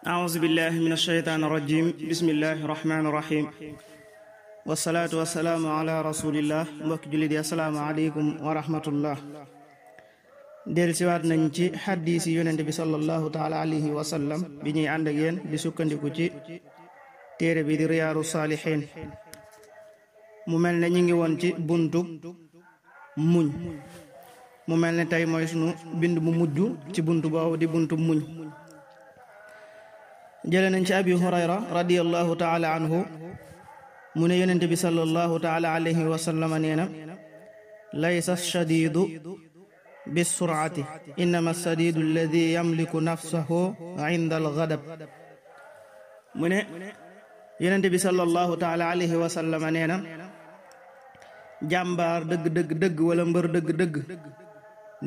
أعوذ بالله من الشيطان الرجيم بسم الله الرحمن الرحيم والصلاة والسلام على رسول الله mbokk jullit yi assalaamu aleykum wa rahmatullah del siwaat nañ ci xaddiis yi yonent bi sallallahu taala alayhi wa sallam bi ñuy ànd ak yéen di sukkandiku ci téere bi di Riyaadu Saalihiin mu mel ne ñu ngi woon ci buntu muñ mu mel ne tey mooy sunu bind mu mujj ci buntu boobu di buntu muñ jële nañ ci abi hurayra radiyallahu taala anhu mu ne yonent bi sallallahu taala alayhi wa sallam nee na laysa shadiidu bisur'ati innama shadiidu alladi yamliku nafsahu inda alghadab mu ne yonent bi sallallahu taala alayhi wa sallam nee na jàmbaar dëgg wala mbër dëgg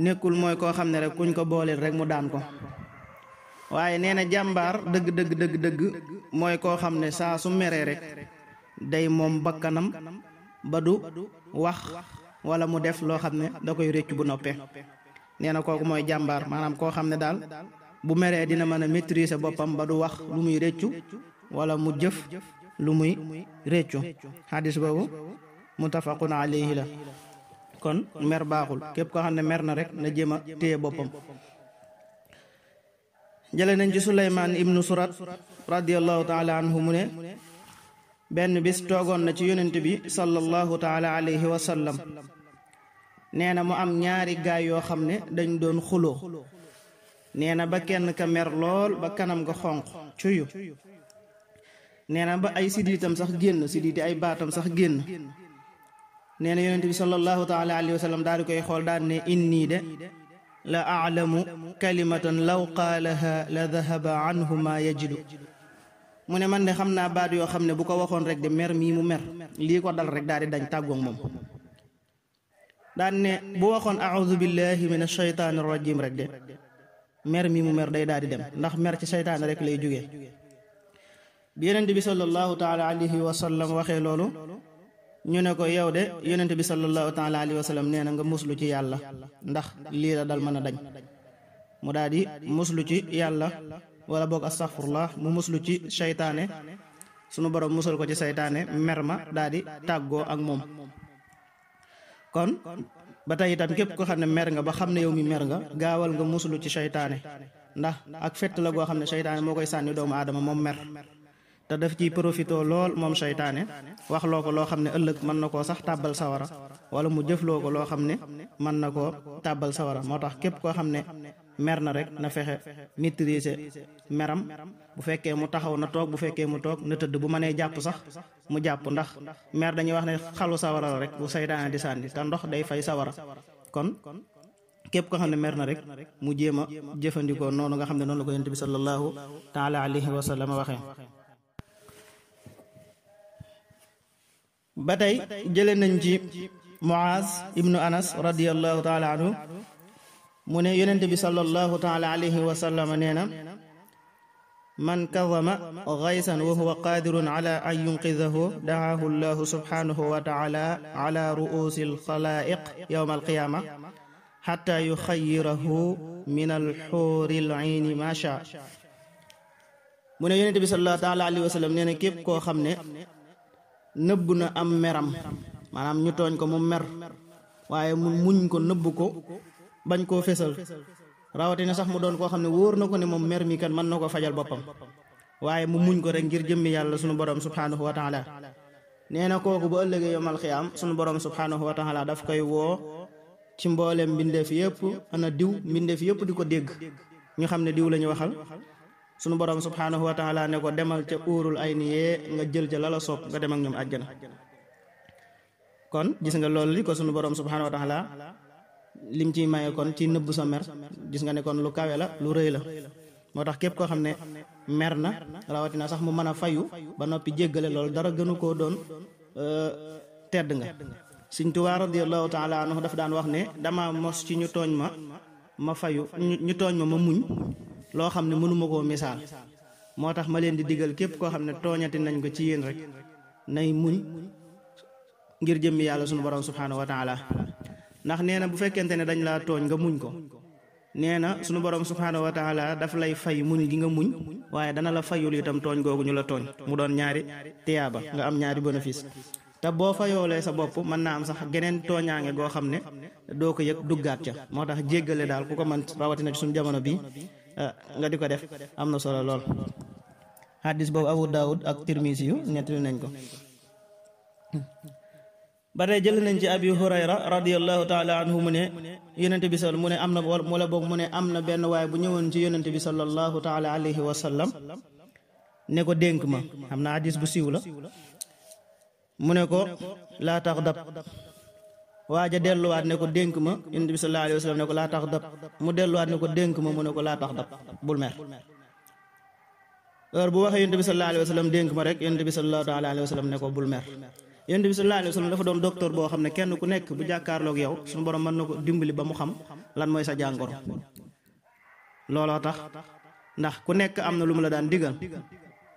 nekkul mooy koo xam ne rek kuñ ko booleel rek mu daan ko waaye nee na jàmbaar dëgg mooy koo xam ne saa su meree rek day moom bakkanam ba du wax wala mu def loo xam ne da koy réccu bu noppee nee na kooku mooy jàmbaar maanaam koo xam ne daal bu meree dina mën a maîtriser boppam ba du wax lu muy réccu wala mu jëf lu muy réccu xadis boobu muttafaqun alayhi la kon mer baaxul képp koo xam ne mer na rek na jéem a téye boppam jële nañ ci Suleymaan ibnu Surat radiyallahu taala anhu mu ne benn bis toogoon na ci yonent bi sallallahu taala alayhi wa sallam nee na mu am ñaari gaay yoo xam ne dañ doon xuloo nee na ba kenn ka mer lool ba kanam nga xonq cuyu nee na ba ay sidiitam sax génn sidiiti ay baatam sax génn nee na yonent bi sallallahu taala alayhi wa sallam daal di koy xool daal ne inni de la a'lamu kalimatan law qaalaha la dhahaba anhu ma yajidu mu ne man de xam naa baat yoo xam ne bu ko waxoon rek de mer mii mu mer lii ko dal rek daal di dañ tàggoog moom daan ne bu waxoon a'udhu billahi minash shaytaanir rajiim rek de mer mii mu mer day daal di dem ndax mer ci seytaane rek lay jógee bi yonent bi sallallahu taala alayhi wa sallam waxee loolu ñu ne ko yow de yonent bi sallallahu taala alayhi wa sallam nee na nga muslu ci yàlla ndax lii la dal mën a dañ mu daal di muslu ci yàlla wala boog astaghfirullah mu muslu ci seytaane sunu borom musal ko ci seytaane mer ma daal di tàggoo ak moom kon ba tey itam képp ko xam ne mer nga ba xam ne yow mi mer nga gaawal nga muslu ci seytaane ndax ak fett la goo xam ne seytaane moo koy sànni doomu aadama moom mer te daf ciy profitoo lool moom seytaane wax loo ko loo xam ne ëllëg mën na koo sax tàbbal sawara wala mu jëfloo ko loo xam ne mën na koo tàbbal sawara moo tax képp koo xam ne mer na rek na fexe maîtriser meram bu fekkee mu taxaw na toog bu fekkee mu toog na tëdd bu mënee jàpp sax mu jàpp ndax mer dañuy wax ne xalu sawara la rek bu seytaane di sànni te ndox day fay sawara kon képp koo xam ne mer na rek mu jéem a jëfandikoo noonu nga xam ne noonu la ko yonent bi sallallahu taala alayhi wa sallam waxee ba tey jële nañ ci Muaz ibnu Anas radiyallahu taala anhu mu ne yonent bi sallallahu taala alayhi wa sallam nee na man kadama gaysan wa huwa qadirun ala an yunqidahu da'ahu llahu subhanahu wa taala ala ru'usi alxalaiq yawma alqiyama hatta yuxayyirahu min alxuuri al'ayni ma sha mu ne yonent bi sallallahu taala alayhi wa sallam nee na képp koo xam ne nëbb na am meram maanaam ñu tooñ ko mu mer waaye mu muñ ko nëbb ko bañ koo fesal rawatina sax mu doon koo xam ne wóor na ko ne moom mer mi kan mën na ko fajal boppam waaye mu muñ ko rek ngir jëmmi yàlla sunu borom subhanahu wa taala nee na kooku bu ëllëgee yomal xiyaam sunu borom subhanahu wa taala daf koy woo ci mbooleem mbindeef yëpp ana diw mbindeef yëpp di ko dégg ñu xam ne diw la ñu waxal sunu borom subhanahu wa taala ne ko demal ca uurul ay niyee nga jël ca lala soob nga dem ak ñoom àjjana kon gis nga loolu li ko sunu borom subhanahu wa taala lim ciy maye kon ci nëbb sa mer gis nga ne kon lu kawe la lu rëy la moo tax képp koo xam ne mer na rawatina sax mu mën a fayu ba noppi jéggale loolu dara gënu koo doon tedd nga Sëriñ Tuubaa radiyallahu taala anhu daf daan wax ne dama mos ci ñu tooñ ma fayu ñu tooñ ma muñ loo xam ne mënuma koo misaal moo tax ma leen di digal képp koo xam ne tooñati nañ ko ci yéen rek nay muñ ngir jëmmi yàlla sunu borom subhanahu wa taala ndax nee na bu fekkente ne dañ laa tooñ nga muñ ko nee na sunu borom subhaanahu wa taala daf lay fay muñ gi nga muñ waaye dana la fayul itam tooñ googu ñu la tooñ mu doon ñaari tiyaaba nga am ñaari bénéfice te boo fayoolee sa bopp mën naa am sax geneen tooñaange goo xam ne doo ko yëg duggaat ca moo tax jéggale daal ku ko mën rawatina ci suñu jamono bi nga di ko def am na solo lool. hadis boobu Abu Daawud ak Tirmisi yu nettali nañ ko. ba tey jël nañ ci Abi Hurayra radiyallahu taala anhu mu ne yonente bi mu ne am na wala boog mu ne am na benn waaye bu ñëwoon ci yonente bi sallallahu taala alayhi wa sallam ne ko dénk ma xam naa hadis bu siiw la mu ne ko laa taxdab waaja delluwaat ne ko dénk ma yonente bi sallallahu alayhi wa sallam ne ko laa taxdab mu delluwaat ne ko dénk ma mu ne ko laa taxdab bul mer. heure bu waxee yonente bi sallallahu alayhi wa sallam dénk ma rek yonente bi sallallahu taala alayhi wa sallam ne ko bul mer. yonent bi sallallahu alayhi wa sallam dafa doon docteur boo xam ne kenn ku nekk bu jàkkaarloog yow suñu borom mën na ko dimbali ba mu xam lan mooy sa jàngoro. looloo tax ndax ku nekk am na lu mu la daan digal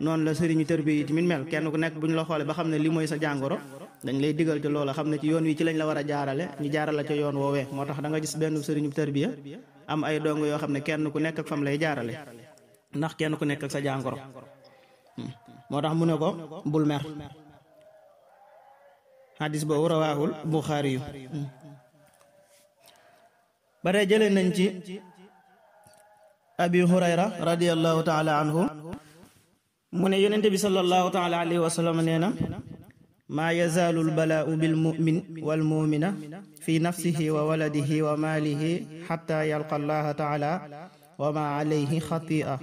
noonu la sëriñu tërbi yi tamit mel kenn ku nekk bu ñu la xoolee ba xam ne li mooy sa jàngoro dañ lay digal ci loola xam ne ci yoon wi ci lañ la war a jaarale ñu jaarale ca yoon woowee moo tax da nga gis benn sëriñu tërbiya am ay dong yoo xam ne kenn ku nekk ak fam lay jaarale ndax kenn ku nekk ak sa jàngoro moo tax mu ne ko bul mer. hadis boobu rawaahul Buxaari yu ba tey jëlee nañ ci Abi Hurayra radiyallahu taala anhu mu ne yonente bi sallallahu taala alayhi wa sallam nee na maa yazaalu lbalaau bilmumin walmumina fi nafsihi wa waladihi wa maalihi xatta yalqa allaha taala wa ma alayhi xatia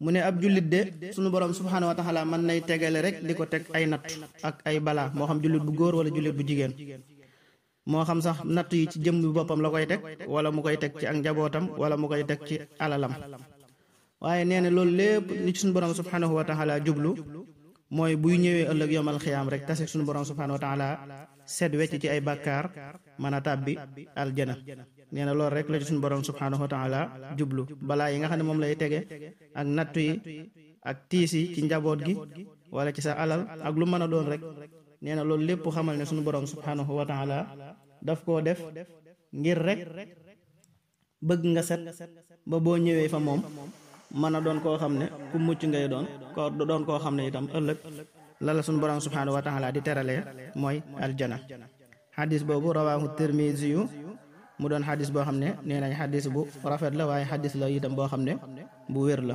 mu ne ab jullit de sunu borom subhaanahu wa taala mën nay tegale rek di ko teg ay natt ak ay balaa moo xam jullit bu góor wala jullit bu jigéen moo xam sax natt yi ci jëmm bi boppam la koy teg wala mu koy teg ci ak njabootam wala mu koy teg ci alalam waaye nee na loolu lépp li ci sunu borom subhaanahu wa taala jublu mooy buy ñëwee ëllëg yomal xiyaam rek tase sunu borom subhaanahu wa taala set wecc ci ay bàkkaar mën a tàbbi aljana nee na loolu rek la ci suñu borom subhaanahu wa taala jublu balaa yi nga xam ne moom lay tege ak nattu yi ak tiis yi ci njaboot gi wala ci sa alal ak lu mën a doon rek nee na loolu lépp xamal ne suñu borom subhaanahu wa taala daf koo def ngir rek bëgg nga set ba boo ñëwee fa moom mën a doon koo xam ne ku mucc ngay doon koo xam ne itam ëllëg la suñu borom subhaanahu wa taala di teralee mooy aljana. xadis boobu rawaahu Tirmisi yu mu doon xadis boo xam ne nee nañ xadis bu rafet la waaye xadis la itam boo xam ne bu wér la.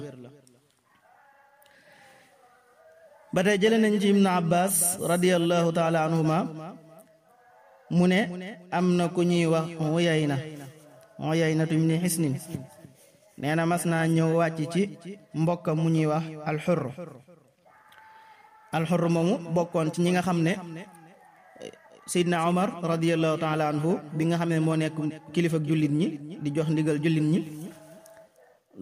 ba tey jële nañ ci Ibnu Abbas radiyallahu taala anhuma mu ne am na ku ñuy wax Uyaynatu ibn Hisnin nee na mas naa ñëw wàcc ci mbokkam mu ñuy wax alxurr moomu bokkoon ci ñi nga xam ne Seydina Omar radiyallahu taala anhu bi nga xam ne moo nekk kilifa ak jullit ñi di jox ndigal jullit ñi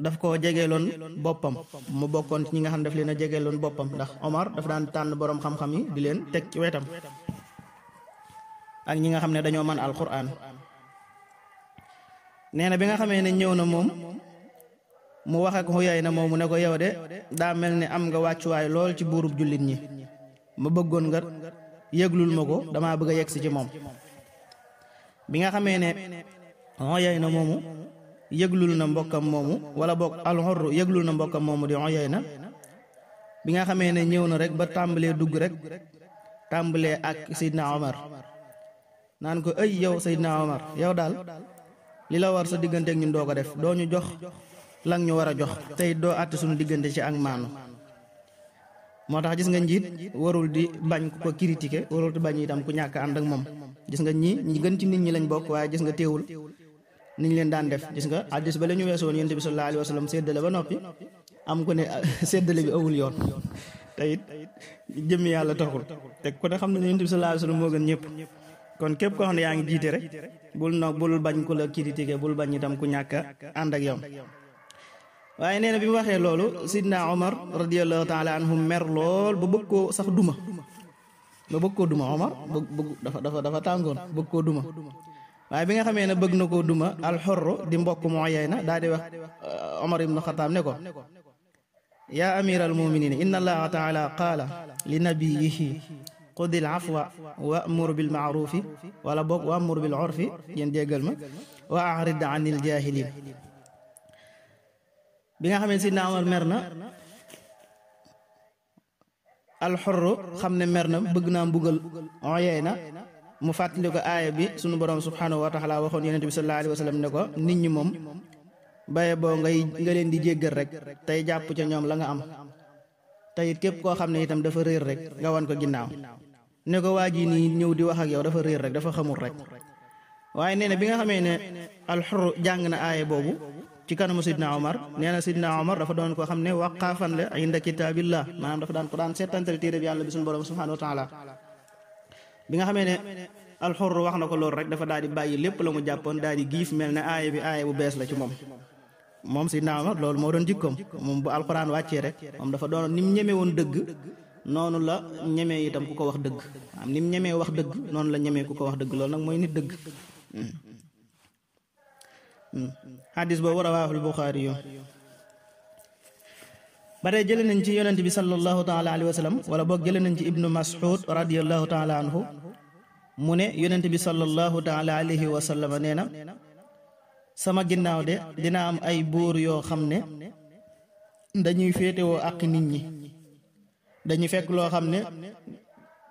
daf ko jegeeloon boppam mu bokkoon ci ñi nga xam ne daf leen a jegeeloon boppam ndax Omar daf daan tànn boroom xam-xam yi di leen teg ci wetam ak ñi nga xam ne dañoo mën alquran. nee na bi nga xamee ne ñëw na moom mu wax ak Uyayna moom mu ne ko yow de daa mel ne am nga wàccuwaay lool ci buurub jullit ñi ma bëggoon nga yëglul ma ko damaa bëgg a yegsi ci moom. bi nga xamee ne Uyayna moomu yëglul na mbokkam moomu wala boog al-Hurr yëglul na mbokkam moomu di Uyayna bi nga xamee ne ñëw na rek ba tàmbalee dugg rek tàmbalee ak Seydina Omar naan ko ay yow Seydina Omar yow daal li la war sa diggante ak ñun doo ko def doo ñu jox lang ñu war a jox tey doo àtte suñu diggante ci ak maanu. moo tax gis nga njiit warul di bañ ku ko critiquer warul di bañ itam ku ñàkk ànd ak moom. gis nga ñi gën ci nit ñi lañ bokk waaye gis nga teewul niñ leen daan def gis nga hadiis ba la ñu weesoon Yonent bi sallallahu alayhi wa sallam séddale ba noppi am ko ne séddale bi awul yoon te it jëmmi yàlla taxul te ku ne xam ne Yonent bi sallallahu alayhi wa sallam moo gën ñëpp. kon képp koo xam ne yaa ngi jiite rek bul bañ ku la critiquer bul bañ itam ku ñàkk ànd ak yow. waaye nee na bi mu waxee loolu Sidna Omar radiyallahu taala anhu mer lool ba bëgg koo sax duma Omar dafa tàngoon bëgg koo duma. waaye bi nga xamee ne bëgg na koo duma al-Hurr di mbokk mu Uyayna daal di wax Omar ibn Khattab ne ko yaa amiral mu'minin inna allaha taala qaala li nabiyyihi xudil afwa wa'mur bil ma'rufi wala boog wa'mur bil urfi yéen jéggal ma wa a'rid anil jaahiliin. bi nga xamee Sidna Omar mer na, alxurru xam ne mer na bëgg naa mbugal Uyayna, mu fàttali ko aaya bi sunu borom subhanahu wa taala waxoon yonent bi sallallahu alayhi wa sallam ne ko nit ñi moom baye boo nga leen di jéggal rek tey jàpp ca ñoom la nga am, tey képp koo xam ne itam dafa réer rek nga wan ko ginnaaw. ne ko waa ji nii ñëw di wax ak yow dafa réer rek, dafa xamul rek. waaye nee na bi nga xamee ne alxurru jàng na aaya boobu ci kanamu Sidna Omar, nee na Sidna Omar dafa doon koo xam ne waqaafan la inda kitaabillah, maanaam dafa daan ko daan seetantal téere bi yàlla bi suñu borom subhanahu wa taala. bi nga xamee ne alxurru wax na ko loolu rek dafa daal di bàyyi lépp la mu jàppoon, daal di giif mel ne aaya bi aaya bu bees la ci moom Sidna Omar loolu moo doon jikkoom. moom bu alxuraan wàccee rek moom dafa doon ni mu ñeme woon dëgg noonu la ñemee itam ku ko wax dëgg, am ni mu ñemee wax dëgg noonu la ñemee ku ko wax dëgg. loolu nag mooy nit dëgg. xadis boobu rawaahul Buxaari yu. ba tey jële nañ ci yonent bi sallallahu taala alayhi wa sallam, wala boog jële nañ ci ibnu Mas'ud radiyallahu taala anhu mu ne yonent bi sallallahu taala alayhi wa sallam nee na sama ginnaaw de dina am ay buur yoo xam ne dañuy féetewoo ak nit ñi, dañuy fekk loo xam ne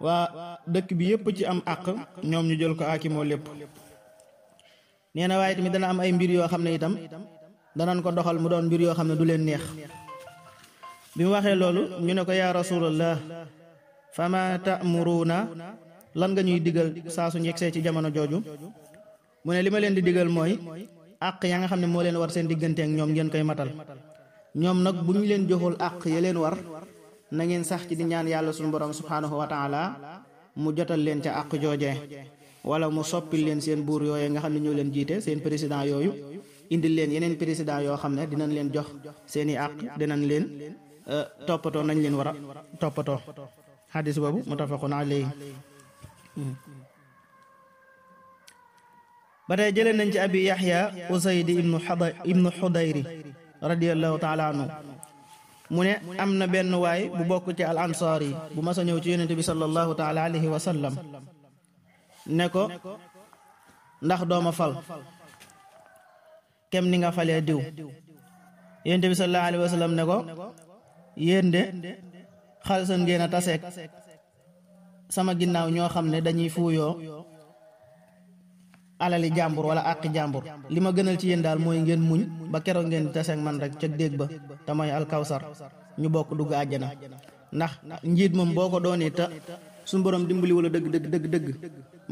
waa dëkk bi yépp ci am àq ñoom ñu jël ko aakimoo lépp. nee na waaye tamit dana am ay mbir yoo xam ne itam danañ ko doxal mu doon mbir yoo xam ne du leen neex. bi mu waxee loolu ñu ne ko yaa rasulallah fama ta'muruna, lan nga ñuy digal saa su yegsee ci jamono jooju. mu ne li ma leen di digal mooy àq ya nga xam ne moo leen war seen diggante ak ñoom ngeen koy matal. ñoom nag bu ñu leen joxul àq ya leen war, na ngeen sax ci di ñaan yàlla suñu borom subhanahu wa taala mu jotal leen ca àq joojee, wala mu soppil leen seen buur yooyu nga xam ne ñoo leen jiite, seen président yooyu, indil leen yeneen président yoo xam ne dinañ leen jox seeni àq, dinañ leen toppatoo nañ leen war a toppatoo. xadis boobu muttafaqun alayhi. ba tey jëlee nañ ci abi yaxya usayd ibnu xudayri radiyallahu taala anhu mu ne am na benn waay bu bokk ci al ansaar yi bu mas a ñëw ci yonente bi sallallahu taala alayhi wa sallam ne ko ndax dooma fal kem ni nga falee diw. yonente bi sallallahu alayhi wa sallam ne ko yéen de xalsan ngeen a taseek sama ginnaaw ñoo xam ne dañuy fuuyoo alali jàmbur wala àqi jàmbur. li ma gënal ci yéen daal mooy ngeen muñ ba keroog ngeen di taseek man rek ca déeg ba te mooy alkawsar, ñu bokk dugg àjjana. ndax njiit moom boo ko doonee te suñu borom dimbali wala dëgg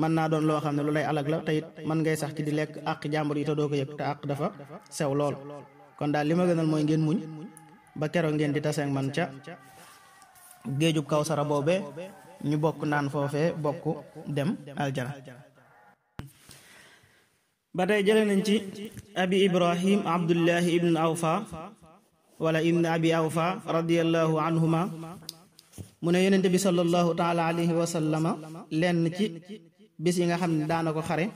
mën naa doon loo xam ne lu lay alag la, te it mën ngay sax ci di lekk àqi jàmbur yi te doo ko yëg, te àq dafa sew lool. kon daal li ma gënal mooy ngeen muñ ba keroog ngeen di taseek man ca géejub kawsara boobe, ñu bokk naan foofee bokk dem aljana. ba tey jële nañ ci abi ibrahim abdullahi ibn awfa wala ibn abi awfa radiyallahu anhuma mu ne yonente bi sallallahu taala alayhi wa sallama lenn ci bis yi nga xam ne daana ko xare,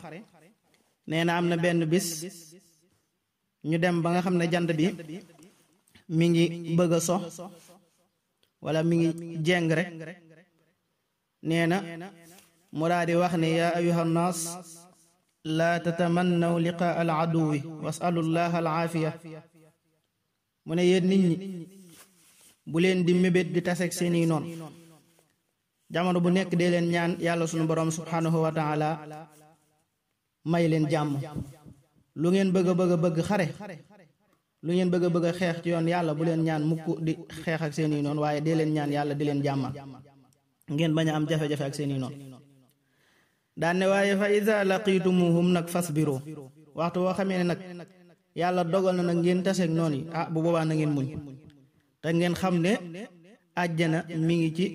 nee na am na benn bis ñu dem ba nga xam ne jant bi mi ngi bëgg a so wala mi ngi jeng rek. nee na mu daa di wax ne yaa ayuha nnaas laa tatamannaw liqaa al aduwi wasalullah al aafiya. mu ne yéen nit ñi bu leen di mébét di taseeg seeni noon, jamono bu nekk dee leen ñaan yàlla sunu borom subhanahu wa taala may leen jàmm. lu ngeen bëgg xare, lu ngeen bëgg xeex ci yoon yàlla, bu leen ñaan mukk di xeex ak seeni noon, waaye dee leen ñaan yàlla di leen jàmmal, ngeen bañ a am jafe-jafe ak seeni noon. daan ne waaye fa iza laqitumuhum nag fasbiru, waxtu woo xamee ne nag yàlla dogal na nag ngeen taseeg noon yi, bu boobaa na ngeen muñ, te ngeen xam ne àjjana mi ngi ci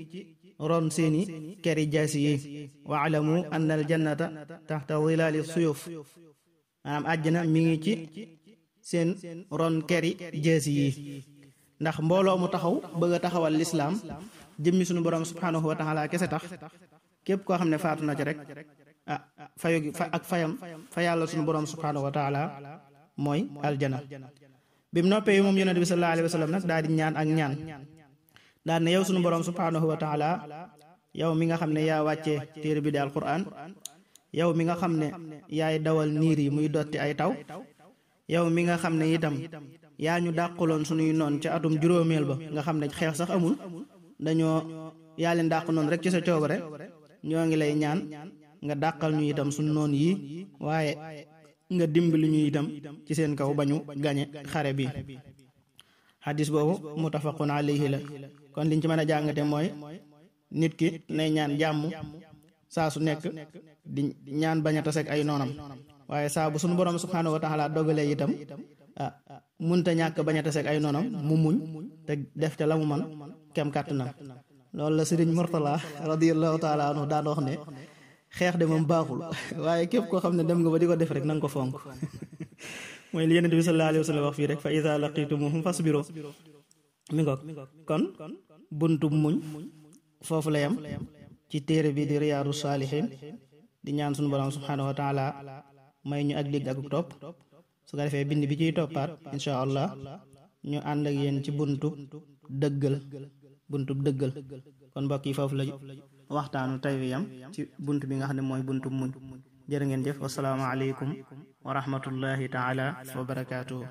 ron seeni keri jaasi yi. wa alamu anna al jannata taxta zilaali suyuf, maanaam àjjana mi ngi ci seen ron keri jaasi yi. ndax mbooloo mu taxaw bëgg a taxawal lislaam jëmmi sunu borom subhanahu wa taala kese tax, képp koo xam ne faatu na ci rek fayu gi ak fayam fa yàlla sunu borom subhanahu wa taala mooy aljana. bi mu noppee moom yonent bi sallallahu alayhi wa sallam nag daal di ñaan ak ñaan, daal ne yow sunu borom subhanahu wa taala, yow mi nga xam ne yaa wàccee téere bi di alquran, yow mi nga xam ne yaay dawal niir yi muy dotti ay taw yow mi nga xam ne itam yaa ñu dàqaloon suñuy noon ca atum juróomeel ba nga xam ne xeex sax amul dañoo yaa leen dàq noonu rek ci sa coobare ñoo ngi lay ñaan nga dàqal ñu itam suñu noon yii waaye nga dimbali ñu itam ci seen kaw ba ñu gañe xare bi xadis boobu muttafaqun alayhi la kon liñ ci mën a jàngate mooy nit ki nay ñaan jàmm saa su nekk di ñaan bañ a taseeg ay noonam waaye saa bu suñu borom subhaanahu wa taala dogalee itam munta ñàkk bañ a taseeg ay noonam mu muñ te def ca la mu man kem kàttanam loolu la Sëriñ Murtala radiyallahu taala anhu daan wax ne xeex de moom baaxul waaye képp koo xam ne dem nga ba di ko def rek na nga ko fonk mooy li Yonent bi sallallahu alayhi wa sallam wax fii rek fa iza laqitumuhum fasbiru mi ngoog kon buntu muñ foofu la yam ci téere bi di Riyaadu Saalihiin di ñaan suñu borom subhaanahu wa taala may ñu ak dégg ak topp su ko defee bind bi ciy toppaat insha allah ñu ànd ak yéen ci buntu dëggal kon mbokk yi foofu la waxtaanu tey wi yam ci buntu bi nga xam ne mooy buntu muñ jërë ngeen jëf wassalaamu aleykum wa rahmatullahi taala wa barakaatuhu